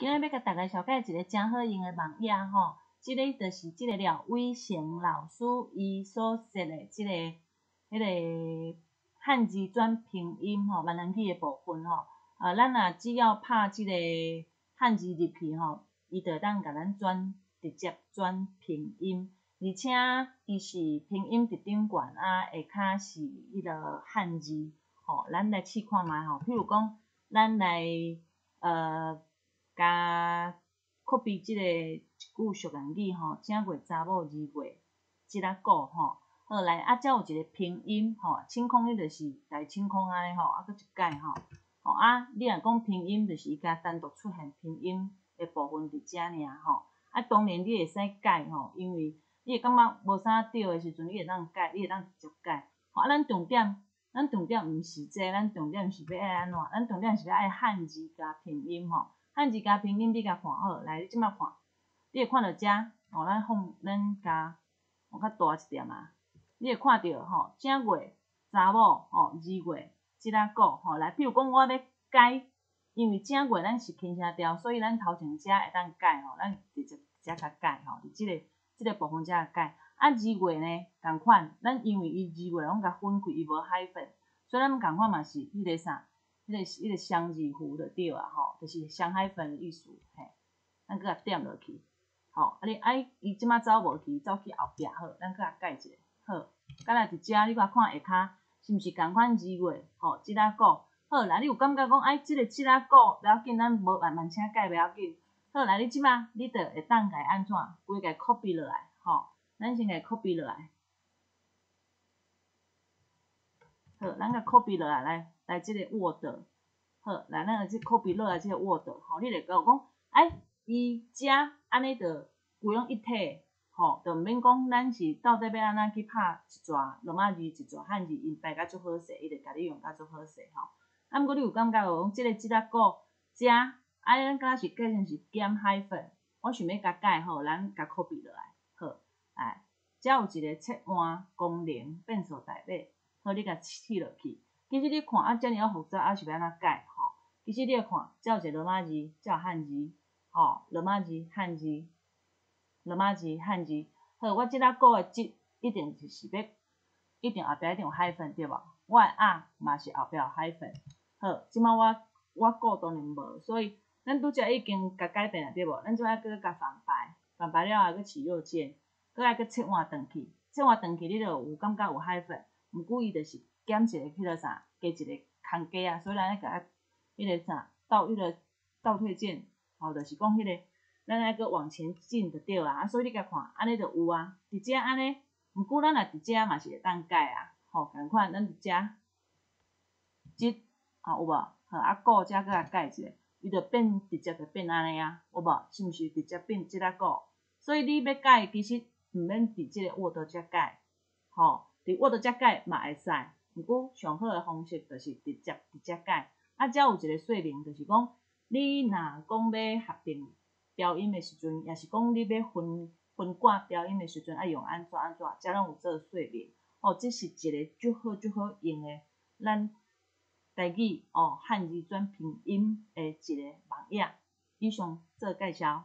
今仔欲共大家紹介一个誠好用的網頁吼，這个就是這个廖偉成老師伊所設的這个彼个漢字轉拼音吼，閩南語的部分吼。啊，咱若只要拍這个漢字入去吼，伊就會當共咱轉直接轉拼音，而且伊是拼音佇頂懸啊，下跤是彼个漢字吼。咱來試看覓吼，譬如講，咱來共 copy 這个一句俗諺語吼，正月查某二月這仔古吼，好來啊，遮有一个拼音吼，清空伊就是共清空按呢吼，啊閣一改吼，吼啊，你若講拼音，就是伊共單獨出現拼音的部分佇遮爾吼，啊當然你會使改吼，因為你會感覺無啥對的時陣，你會當改，你會當直接改。吼啊，咱重點毋是這個，咱重點是欲愛按怎？咱重點是欲愛漢字加拼音吼。漢字加拼音，你共看好，來，你這擺看，你會看著遮，吼，咱放咱共放較大一點啊，你會看著吼，正月查某吼，二月這仔古吼，來，譬如講我欲改，因為正月咱是輕聲調，所以咱頭前遮會當改吼，咱直接遮共改吼，佇這個部分遮改。啊，二月呢，仝款，咱因為伊二月攏共分開，伊無 hyphen，所以咱仝款嘛是彼个啥？彼個雙字符就對啊吼，就是雙 hyphen 的意思嘿。咱閣共點落去，吼，啊你啊伊這擺走無去，走去後壁好，咱閣共改一下，好。敢若佇遮你共看下跤，是毋是仝款二月吼？這仔古好來，你有感覺講哎，這個這仔古袂要緊，咱無慢慢請改袂要緊。好來，你這擺你就會當共伊按怎？規共 copy 落來，吼，咱先共 copy 落來。好，咱共 copy 落來，來來這個 Word。好，來咱來這 copy 落來這個 Word，吼，你就會講，哎，伊遮按呢就規攏一體，吼，就毋免講咱是到底欲按怎去拍一逝羅馬字，一逝漢字，𪜶排甲足好勢，伊就共你用甲足好勢，吼。啊，毋過你有感覺無？講這個這仔古遮，啊，咱敢若是改成是減 hyphen，我想欲共改吼，咱共 copy 落來，好，來，遮有一個切換功能變數代碼，好，你共試落去。其實你看啊，遮爾仔複雜，啊是欲按怎改吼？其實你會看，遮有一個羅馬字，遮有漢字，吼，羅馬字、漢字，羅馬字、漢字。好，我這仔古的這一定就是欲，一定後壁一定有 hyphen 對無？我的仔嘛是後壁有 hyphen。好，這擺我古當然無，所以咱拄才已經共改變了對無？咱這擺閣共反排，反排了後閣取右鍵，閣愛閣切換轉去，切換轉去你就有感覺有 hyphen，毋過伊就是減一個彼个啥，加一個空格啊，所以咱愛共彼个啥倒彼个倒退鍵，吼，就是講彼个咱愛閣往前進就對啊。啊，所以你共看，按呢就有啊。佇遮按呢，毋過咱若佇遮嘛是會當改啊，吼，仝款，咱佇遮，這吼有無？好，啊古遮閣共改一下，伊就變直接就變按呢啊，有無？是毋是直接變這仔古？所以你欲改，其實毋免佇這個 Word 遮改，吼，佇 Word 遮改嘛會使。毋過上好的方式就是直接佇遮改。啊，遮有一個說明，就是講你若講欲合併標音的時陣，抑是講你欲分分割標音的時陣，愛用按怎按怎，遮攏有做說明。哦，這是一個足好足好用的，咱台語哦漢字轉拼音的一個網頁。以上做介紹。